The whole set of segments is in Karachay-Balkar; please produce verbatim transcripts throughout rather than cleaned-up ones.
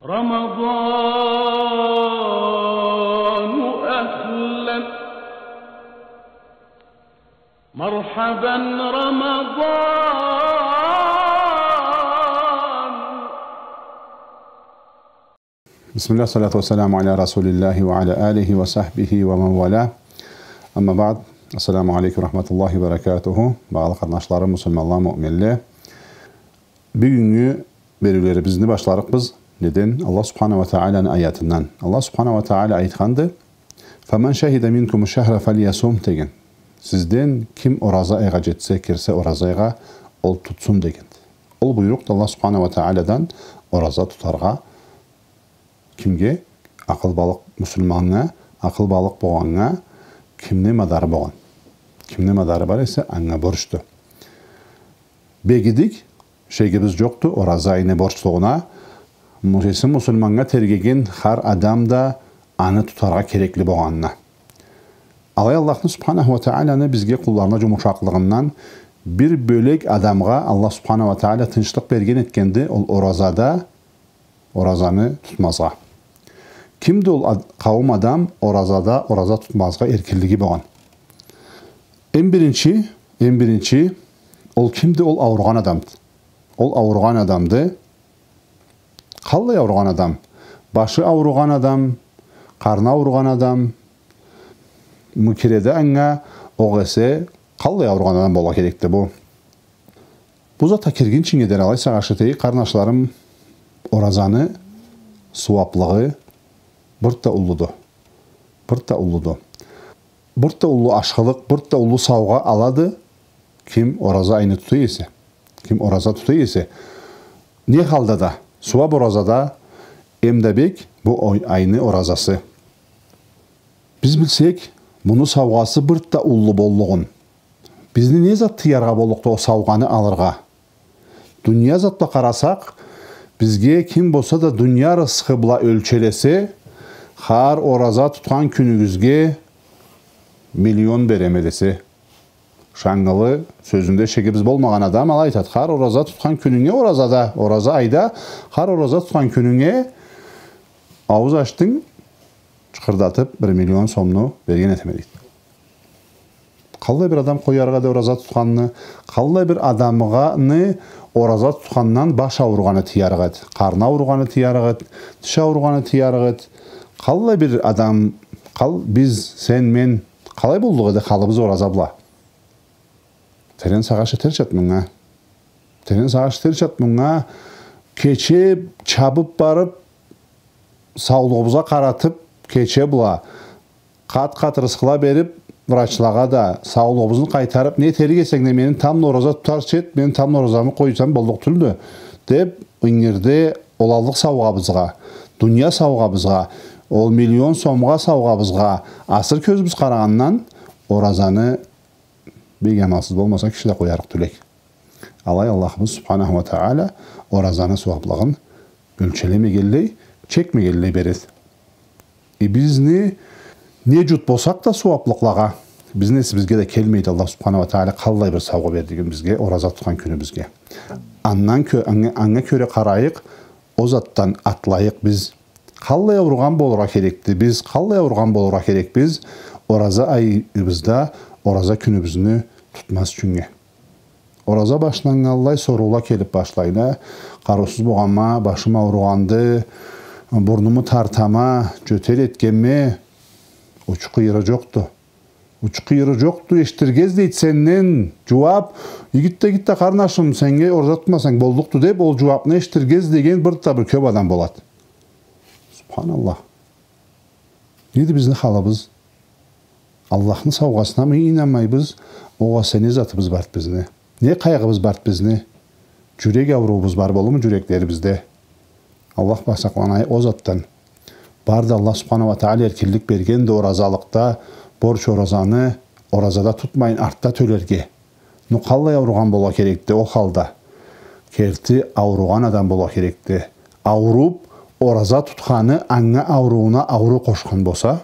رمضان أهلا، مرحبا رمضان. بسم الله، الصلاة والسلام على رسول الله وعلى آله وصحبه ومن والاه. أما بعد، السلام عليكم ورحمة الله وبركاته. Багъалы къарнашларым, муслиманла, муъминле. Бюгюннгю бериулерибизни башларыкъбыз. Неден? Аллах Субханаху уа Тааланы аятындан. Аллах Субханаху уа Таала айтханды: «Фаман шахида минкуму шахра фальясумху», — деген. Сизден ким ораза айгъа джетсе, кирсе ораза айгъа, ол тутсун дегенди. Ол буйрукъду Аллах Субханаху уа Тааладан ораза тутаргъа. Кимге? Акъылбалыкъ муслиманнга, акъылбалыкъ богъаннга, кимни мадары богъан. Кимни мадары бар эсе, анга борчду. Бегидик, шегибиз джокъду, ораза айны борчлугъуна, муслим-, муслиманнга тергеген хар адам да аны тутаргъа керекли богъанына. Алай Аллахны Субханаху уа Тааланы бизге, къулларына джумушакълыгъындан бир бёлек адамгъа Аллах Субханаху уа Таала тынчлыкъ берген этгенди, ол оразада оразаны тутмазгъа. Кимди ол ад-, къауум адам оразада, ораза тутмазгъа эркинлиги богъан? Эм биринчи, эм биринчи, ол кимди? Ол ауругъан адамды. Ол ауругъан адамды. Къаллай ауругъан адам? Башы ауругъан адам, къарны ауругъан адам, мы киреди анга, огъесе къаллай ауругъан адам болургъа керекди бу? Бу затха киргинчинге дери алай сагъыш этейик, къарнашларым, оразаны сууаблыгъы бир да уллуду. Бир да уллуду. Бир да уллу ашхылыкъ, бир да уллу саугъа алады ким ораза айны тута эсе. Ким ораза тута эсе. Не халда да, сууаб оразада, эм да бек бу ой-, айны оразасы. Биз билсек, муну саугъасы бир да уллу боллугъун. Бизни не зат тыяргъа боллукъду ол саугъаны алыргъа? Дуния зат бла къарасакъ, бизге ким болса да дуния рысхы бла ёлчелесе, хар ораза тутхан кюнюгюзге миллион береме десе. Шангылы сёзюнде шегибиз болмагъан адам алай айтад: хар ораза тутхан кюнюнге, оразада, ораза айда, хар ораза тутхан кюнюнге ауз ачдынг, чыкъырдатыб бир миллион сомну берген этеме, дейд. Къаллай бир адам къоярыкъ эди ораза тутханны, къаллай бир адамгъа ораза тутхандан баш ауругъаны тыярыкъ эди, къарны ауругъаны тыярыкъ эди, тиш ауругъаны тыярыкъ эди. Къаллай бир адам, къал-, биз, сен, мен, къалай боллукъ эди халыбыз ораза бла? Терен сагъыш этерчад мынга. Терен сагъыш этерчад мынга. Кече чабыб барыб, саулугъубузгъа къаратыб, кече бла къат-къат рысхыла бериб, врачлагъа да саулугъубузну къайтарыб, не этерик эсенг да, мени тамбла ораза тутарча эт, мен тамбла оразамы къойсам боллукъ тюлдю, деб, ингирде ол аллыкъ саугъабызгъа, дуния саугъабызгъа, ол миллион сомгъа саугъабызгъа асыры кёзюбюз къарагъандан, оразаны бек амалсыз болмаса, киши да къоярыкъ тюл эди. Алай Аллахыбыз Субханаху уа Таала оразаны сууаблыгъын ёлчелемегенлей, чекмегенлей береди. Э, бизни не джут болсакъ да сууаблыкълагъа, бизни эсибизге да келмейди Аллах Субханаху уа Таала къаллай бир саугъа бердигин бизге ораза тутхан кюнюбюзге. Андан кё-, анга, анга кёре къарайыкъ, ол затдан атлайыкъ биз. Къаллай ауругъан болургъа керекди биз, къаллай ауругъан болургъа керекбиз ораза айыбызда, ораза кюнюбюзню тутмаз ючюннге. Ораза башланнганлай соруула келиб башлайла. Къарыусуз богъанма, башым ауругъанды, бурнуму тартама, джётел этгенме. Учу-къыйыры джокъду. Учу-къыйыры джокъду, эшитирге излейди сенден джууаб. Игит да, игит да, къарнашым, сеннге ораза тутмасанг боллукъду, деб, ол джууабны эшитирге излеген бир да бир кёб адам болад. Субханаллах. Неди бизни халыбыз? Аллахны саугъасынамы ийнанмайбыз, огъесе не затыбыз барды бизни? Не къайгъыбыз барды бизни? Джюрек ауруубуз бар болурму джюреклерибизде? Аллах бла сакъланайыкъ ол затдан. Барды, Аллах Субханаху уа Таала эркинлик бергенди оразалыкъда, борч оразаны оразада тутмайын, артда тёлерге. Ну, къаллай ауругъан болургъа керекди ол халда? Керти ауругъан адам болургъа керекди. Ауруб, ораза тутханы анга аурууна ауруу къошхан болса,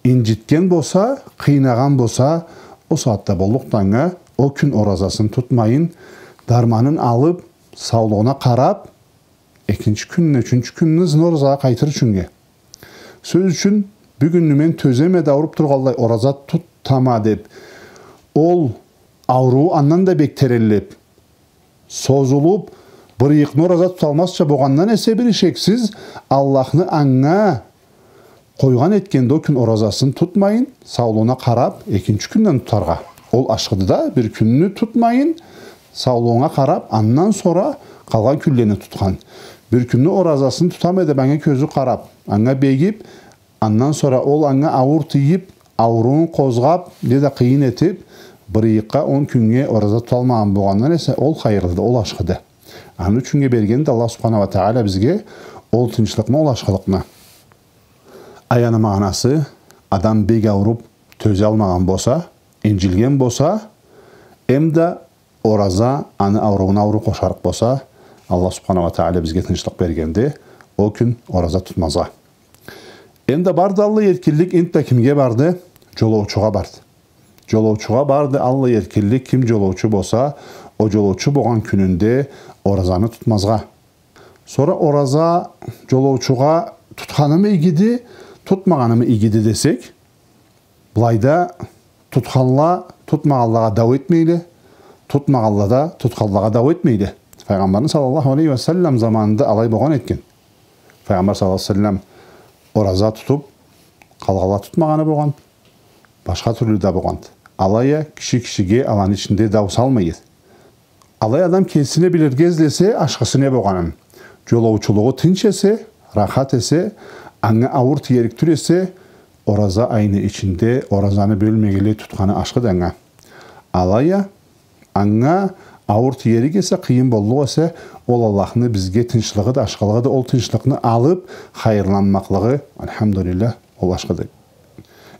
инджитген болса, къыйнагъан болса, ол сагъатда боллукъду анга ол кюн оразасын тутмайын, дарманын алыб, саулугъуна къараб, Экинчи кюнню, ючюнчю кюнню ызына оразагъа къайтыр ючюннге. Сёз ючюн, бюгюнню мен тёземе да, ауруп тургъанлай ораза тутама деп, ол ауруу андан да бек тереллеп, созулуп, бир ыйыкъны ораза туталмазча болгъандан эсе, бир ишексиз, Аллахны анга къойгъан этгенди ол кюн оразасын тутмайын, саулугъуна къарап, экинчи кюнден тутаргъа. Ол ашхыды да, бир кюнню тутмайын, саулугъунга къарап, андан сора къалгъан кюнлени тутхан. Бир кюнню оразасын тутама деп анга кёзю къарап, анга бегип, андан сора ол анга ауур тийип, ауруун къозгъап, неда къыйын этип, бир ыйыкъгъа, он кюннге ораза туталмагъан болгъандан эсе, ол хайырлыды, ол ашхыды. Аны ючюннге бергенди Аллах Субханаху уа Тагъала бизге ол тынчлыкъны, ол ашхылыкъны. Ай, аны магъанасы, адам бек ауруп, тёзалмагъан болса, инджилген болса, эмда ораза аны аурууна ауруу къошарыкъ болса, Аллах Субханаху уа Тагъала бизге тынчлыкъ бергенди ол кюн ораза тутмазгъа. Эмда барды аллай эркинлик, энтда кимге барды? Джолоучугъа барды. Джолоучугъа барды аллай эркинлик, ким джолоучу болса, ол джолоучу болгъан кюнюнде оразаны тутмазгъа. Сора ораза джолоучугъа тутханымы игиди, тутмагъанымы игиди десек, былайда тутханла тутмагъанлагъа дау этмейле, тутмагъанла да тутханлагъа дау этмейле. Файгъамбарны саллаллаху алейхи уа саллам заманында алай болгъан этген. Файгъамбар саллаллаху алейхи уа саллам ораза тутуп, къалгъанла тутмагъаны болгъан, башха тюрлю да болгъан. Алай а киши кишиге аланы ичинде дау салмай эди. Алай адам кесине билирге излесе, ашхысы не болгъанын. Джолоучулугъу тынч эсе, рахат эсе, анга ауур тиерик тюл эсе, ораза айны ичинде оразаны бёлмегенлей тутханы ашхыды анга. Алай а анга ауур тиерик эсе, къыйын боллукъ эсе, ол Аллахны бизге тынчлыгъыды, ашхылыгъыды, ол тынчлыкъны алып, хайырланмакълыгъы, альхамдулиллях, ол ашхыды.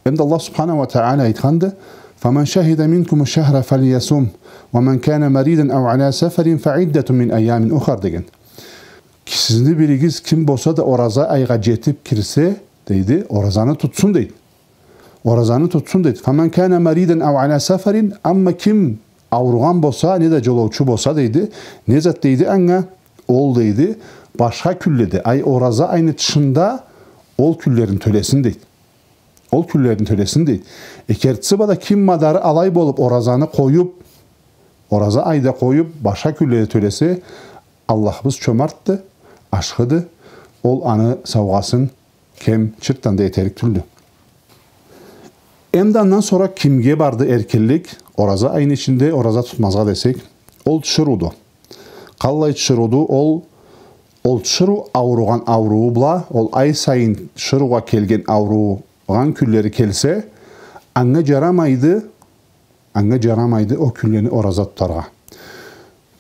Эмда Аллах Субханаху уа Тагъала айтханды: «فمن شهد منكم الشهر فليصمه ومن كان مريضا أو على سفر فعدة من أيام أخر», — деген. Сизни биригиз ким болса да ораза айгъа джетип кирсе, дейди, оразаны тутсун, дейди. Оразаны тутсун, дейди. «فمن كان مريضا أو على سفر», амма ким ауругъан болса, неда джолоучу болса, дейди, не зат, дейди, анга, ол, дейди, башха кюнледе, ай, ораза айны тышында ол кюнлерин тёлесин, дейди. Ол кюнлерин тёлесин, дейди. Э, кертиси бла да, ким мадары алай болуп, оразаны къоюп, ораза айда къоюп, башха кюнледе тёлесе, Аллахыбыз чомартды, ашхыды, ол аны саугъасын кем чыртдан да этерик тюлдю. Эмда андан сора кимге барды эркинлик ораза айны ичинде ораза тутмазгъа десек, ол тиширыуду. Къаллай тиширыуду ол? Ол тиширыу ауругъан ауруу бла, ол ай сайын тиширыугъа келген, ауругъан кюнлери келсе, анга джарамайды, анга джарамайды ол кюнлени ораза тутаргъа.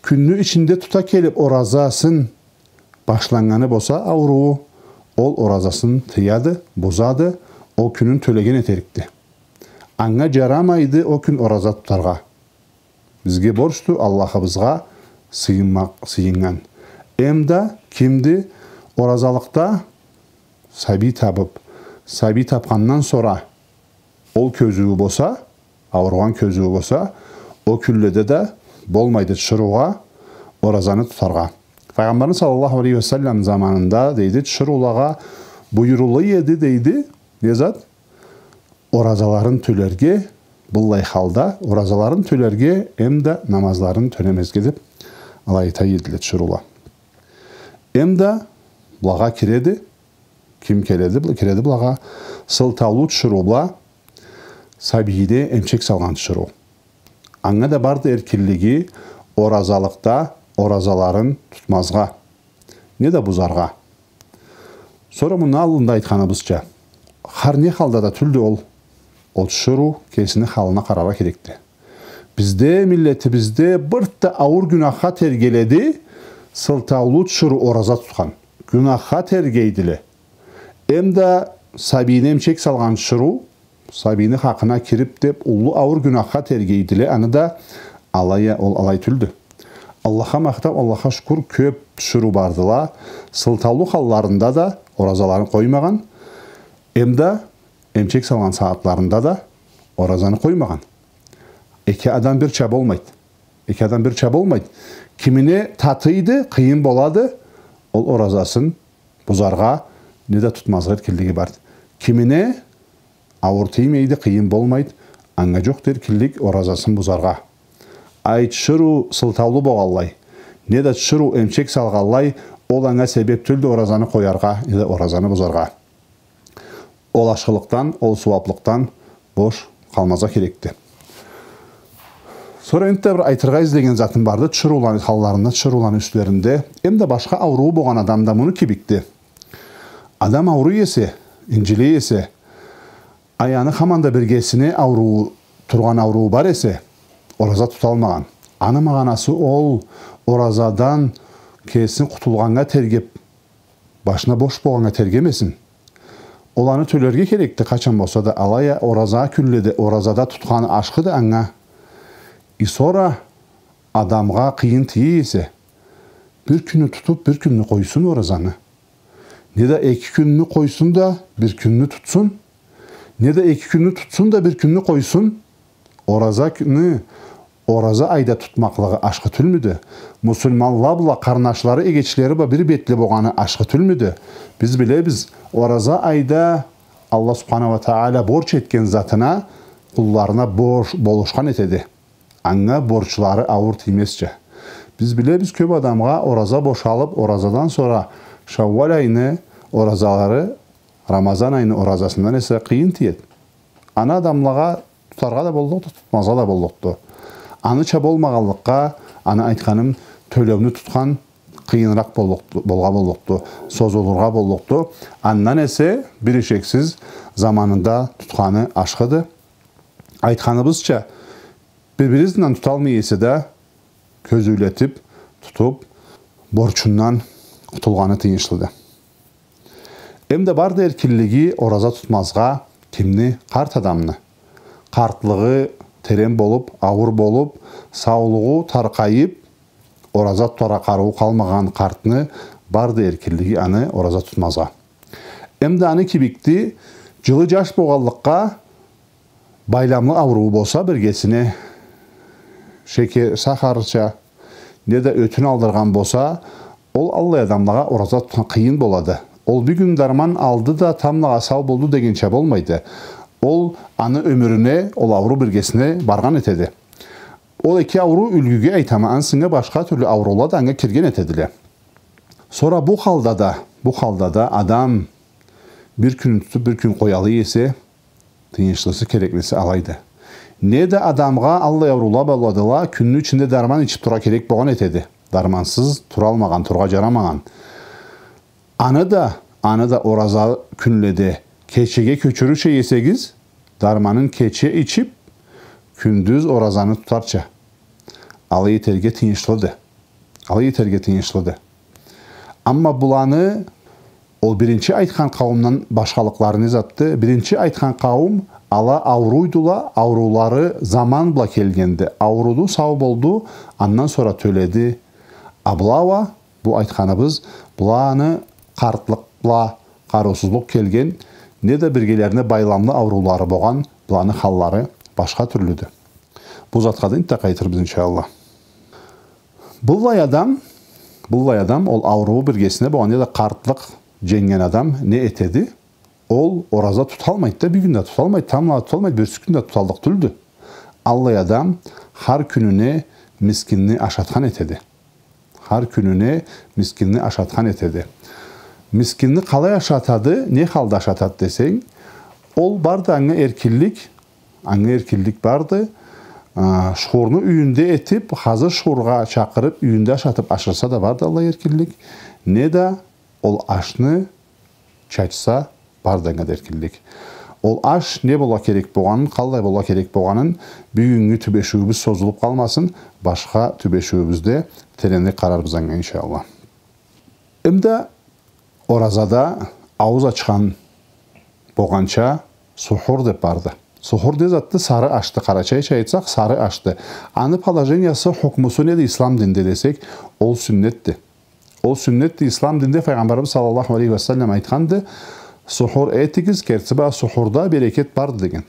Кюнню ичинде тута келип оразасын башланнганы болса ауруу, ол оразасын тыяды, бузады, ол кюнюн тёлеген этерикди. Анга джарамайды ол кюн ораза тутаргъа. Бизге борчду Аллахыбызгъа сыйынмакъ, сыйыннган. Эмда кимди оразалыкъда сабий табып, сабий тапхандан сора ол кёзюу болса, ауругъан кёзюу болса, ол кюнледе да болмайды тиширыугъа оразаны тутаргъа. Файгъамбарны саллаллаху алейхи уа саллам заманында, дейди, тиширыулагъа буюруллукъ эди, дейди, не зат? Оразаларын тёлерге, быллай халда оразаларын тёлерге эмда намазларын тёлемезге деп, алай айта эдиле тиширыула. Эмда былагъа киреди, ким келеди, бла-, киреди былагъа? Сылтаулу тиширыу бла сабийине эмчек салгъан тиширыу. Анга да барды эркинлиги оразалыкъда оразаларын тутмазгъа, неда бузаргъа. Сора муну аллында айтханыбызча, хар не халда да тюлдю ол, ол тиширыу кесини халына къараргъа керекди. Бизде, миллетибизде бир да ауур гюнахха тергеледи сылтаулу тиширыу ораза тутхан. Гюнахха тергейдиле. Эмда сабийине эмчек салгъан тиширыу, сабийини хакъына кирип деп, уллу ауур гюнахха тергейдиле, аны да алай а, ол алай тюлдю. Аллахха махтау, Аллахха шукур, кёп тиширыу бардыла, сылтаулу халларында да оразаларын къоймагъан, эмда эмчек салгъан сагъатларында да оразаны къоймагъан. Эки адам бирча болмайды. Эки адам бирча болмайды. Кимине татыйды, къыйын болады, Ол оразасын бузаргъа, неда тутмазгъа эркинлиги барды. Кимине аур тиймейди, къыйын болмайды, анга джокъду эркинлик оразасын бузаргъа. Ай тиширыу сылтаулу болгъанлай, неда тиширыу эмчек салгъанлай, ол анга себеп тюлдю оразаны къояргъа, неда оразаны бузаргъа. Ол ашхылыкъдан, ол сууаблыкъдан бош къалмазгъа керекди. Сора энтда бир айтыргъа излеген затым барды, тиширыуланы халларында, тиширыуланы юслеринде, эмда башха ауруу болгъан адамда муну кибикди. Адам ауруй эсе, инджилей эсе, ай аны хаманда биргесине ауруу, тургъан ауруу бар эсе, ораза туталмагъан. Аны магъанасы ол оразадан кесин къутулгъаннга тергеб, башына бош болгъаннга тергемесин. Ол аны тёлерге керекди, къачан болса да, алай а ораза кюнледе, оразада тутханы ашхыды анга. И сора адамгъа къыйын тие эсе, бир кюнню тутуб, бир кюнню къойсун оразаны. Неда эки кюнню къойсун да, бир кюнню тутсун. Неда эки кюнню тутсун да, бир кюнню къойсун. Ораза кюнню, ораза айда тутмакълыгъы ашхы тюлмюдю? Муслиманла бла къарнашлары, эгечлери бла бир бетли болгъаны ашхы тюлмюдю? Биз билебиз, ораза айда Аллах Субханаху уа Тагъала борч этген затына къулларына борч, болушхан этеди. Анга борчлары ауур тиймезча. Биз билебиз, кёб адамгъа ораза бошалыб, оразадан сора Шауал айны оразалары Рамазан айны оразасындан эсе къыйын тиеди. Аны адамлагъа тутаргъа да боллукъду, тутмазгъа да боллукъду. Аныча болмагъанлыкъгъа, аны айтханым, тёлеуню тутхан къыйыныракъ боллукъду, болгъа боллукъду, созулургъа боллукъду. Андан эсе, бир ишексиз, заманында тутханы ашхыды. Айтханыбызча, бир-бири ызындан туталмай эсе да, кёзюулетиб, тутуб, борчундан къутулгъаны тыйыншлыды. Эмда барды эркинлиги ораза тутмазгъа кимни? Къарт адамны. Къартлыгъы терен болуб, ауур болуб, саулугъу таркъайыб, ораза тутаргъа къарыуу къалмагъан къартны барды эркинлиги аны ораза тутмазгъа. Эмда аны кибикди, джылы джаш болгъанлыкъгъа, байламлы ауруу болса биргесине, шекер, сахарча, неда ётюн алдыргъан болса, ол аллай адамлагъа ораза тутхан къыйын болады. Ол бир кюн дарман алды да, тамблагъа сау болду дегенча болмайды. Ол аны ёмюрюне, ол ауруу биргесине баргъан этеди. Ол эки ауруу юлгюге айтама, ансы башха тюрлю ауруула да анга кирген этедиле. Сора бу халда да, бу халда да адам бир кюн тутуб, бир кюн къояллыкъ эсе, тыйыншлысы, кереклиси алайды. Неда адамгъа аллай ауруула боладыла, кюнню ичинде дарман ичиб тургъа керек болгъан этеди. Дармансыз туралмагъан, тургъа джарамагъан. Аны да, аны да ораза кюнледе кечеге кёчюрюрча эсегиз, дарманын кече ичиб, кюндюз оразаны тутарча. Алай этерге тыйыншлыды. Алай этерге тыйыншлыды. Амма буланы ол биринчи айтхан къауумдан башхалыкълары не затды? Биринчи айтхан къауум, ала ауруйдула, ауруулары заман бла келгенди. Ауруду, сау болду, андан сора тёледи. А была уа, бу айтханыбыз, буланы къартлыкъ бла къарыусузлукъ келген, неда биргелерине байламлы ауруулары болгъан, буланы халлары башха тюрлюдю. Бу затха да энтда къайтырбыз, иншаллах. Быллай адам, быллай адам, ол ауруу биргесине болгъан, неда къартлыкъ дженгнген адам не этеди? Ол ораза туталмайды да, бир кюн да туталмайды, тамбла туталмайды, бирси кюн да туталлыкъ тюлдю. Аллай адам хар кюнюне мискинни ашатхан этеди. Хар кюнюне мискинни ашатхан этеди. Мискинни къалай ашатады, не халда ашатады десенг, ол барды анга эркинлик, анга эркинлик барды. А, шхурну юйюнде этиб, хазыр шхургъа чакъырыб, юйюнде ашатыб ашырса да барды аллай эркинлик. Неда ол ашны чачса, барды анга да эркинлик. Ол аш не болургъа керек болгъанын, къаллай болургъа керек болгъанын, бюгюннгю тюбешиуюбюз созулуб къалмасын, башха тюбешиуюбюзде теренирек къарарбыз анга, иншаллах. Эмда оразада аууз ачхан болгъанча сухур деб барды. Сухур не затды? Сары ашды. Къарачайча айтсакъ, сары ашды. Аны положениясы, хукмусу неди ислам динде десек, ол сюннетди. Ол сюннетди. Ислам динде Файгъамбарыбыз саллаллаху алейхи ва саллам айтханды: «Сухур этигиз, керти бла сухурда берекет барды», — деген.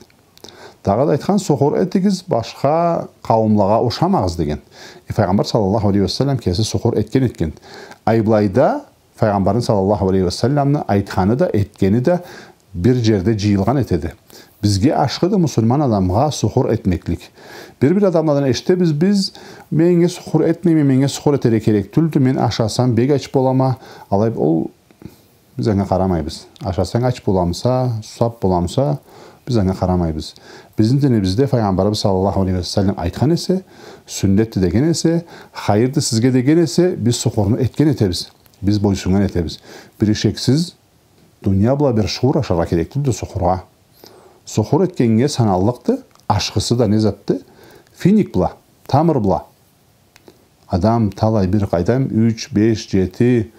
Дагъыда айтхан: «Сухур этигиз, башха къауумлагъа ушамагъыз», — деген. Э, Файгъамбар саллаллаху алейхи ва саллам кеси сухур этген этген. Ай былайда Файгъамбарны саллаллаху алейхи ва салламны айтханы да, этгени да бир джерде джыйылгъан этеди. Бизге ашхыды муслиман адамгъа сухур этмеклик. Бир-бир адамладан эшитебиз биз, меннге сухур этмейме, меннге сухур этерге керек тюлдю, мен ашасам бек ач болама, алай ол Биз анга къарамайбыз. Ашасанг ач боламыса, сусап боламыса, биз анга къарамайбыз. Бизни динибизде Файгъамбарыбыз саллаллаху алейхи ва саллам айтхан эсе, сюннетди деген эсе, хайырды сизге деген эсе, биз сухурну этген этебиз. Биз бойсуннган этебиз. Бир ишексиз, дуния бла бир шуур ашаргъа керек тюлдю сухургъа. Сухур этгеннге саналлыкъды, ашхысы да не затды? Финик бла, тамыр бла. Адам талай бир къайдам юч, беш, джети,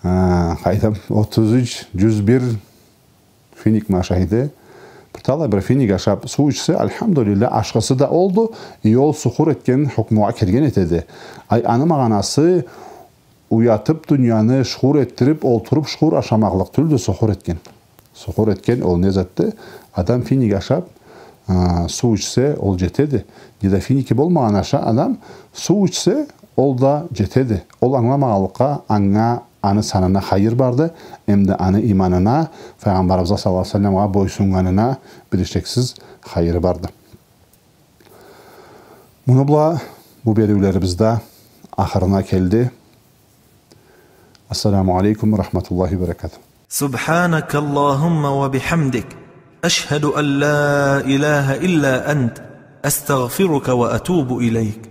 а, къайдам отуз юч, джюз бир финик ашайды. Бир талай бир финик ашап, суу ичсе, альхамдулиллах, ашхысы да олду, и ол сухур этген хукмугъа кирген этеди. Ай, аны магъанасы уятып дунияны шуур этдирип, олтуруп шуур ашамакълыкъ тюлдю сухур этген. Сухур этген ол не затды? Адам финик ашап, а, суу ичсе, ол джетеди. Неда финики болмагъан аша-, адам суу ичсе, ол да джетеди. Ол англамагъанлыкъгъа, анга, аны санына хайыр барды, эмда аны иманына, Файгъамбарыбызгъа саллаллаху алейхи ва салламгъа бойсуннганына бир ишексиз хайыры барды. Муну бла бу бериулерибиз да ахырына келди. Ассаламу алейкум ва рахматуллахи ва баракатух. سبحانك اللهم وبحمدك، أشهد أن لا إله إلا أنت، أستغفرك وأتوب إليك.